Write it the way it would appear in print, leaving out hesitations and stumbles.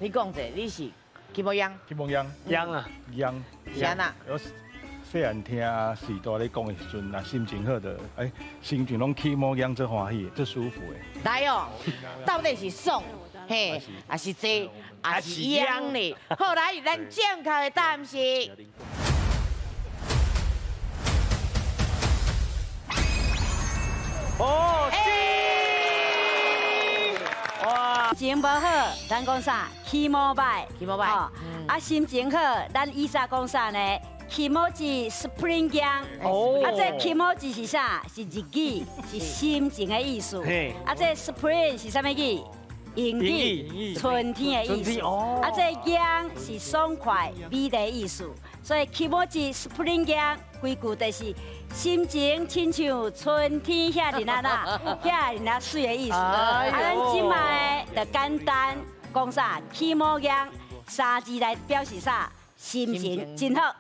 你講者，你是起毛秧？起毛秧。秧啊，秧。是按怎？我細漢聽序大咧講的時陣，若心情好就，哎，心情攏起毛秧，足歡喜，足舒服的。來哦，到底是爽，嘿，還是坐，還是秧呢？好，來，咱正確的答案是。哦，哇！心情無好，咱講啥？起毛䆀，起毛䆀。啊，心情好，咱以前講啥呢？気持ち spring 秧。哦。啊，這気持ち是啥？是日語，是心情的意思。啊，這 spring 是啥物語？英語，春天的意思。啊，這秧是爽快、美麗的意思。所以気持ち spring 秧，規句就是心情親像春天遐爾仔啦，遐爾仔媠的意思。啊，咱這擺就簡單講啥？起毛秧三字來表示啥？心情真好。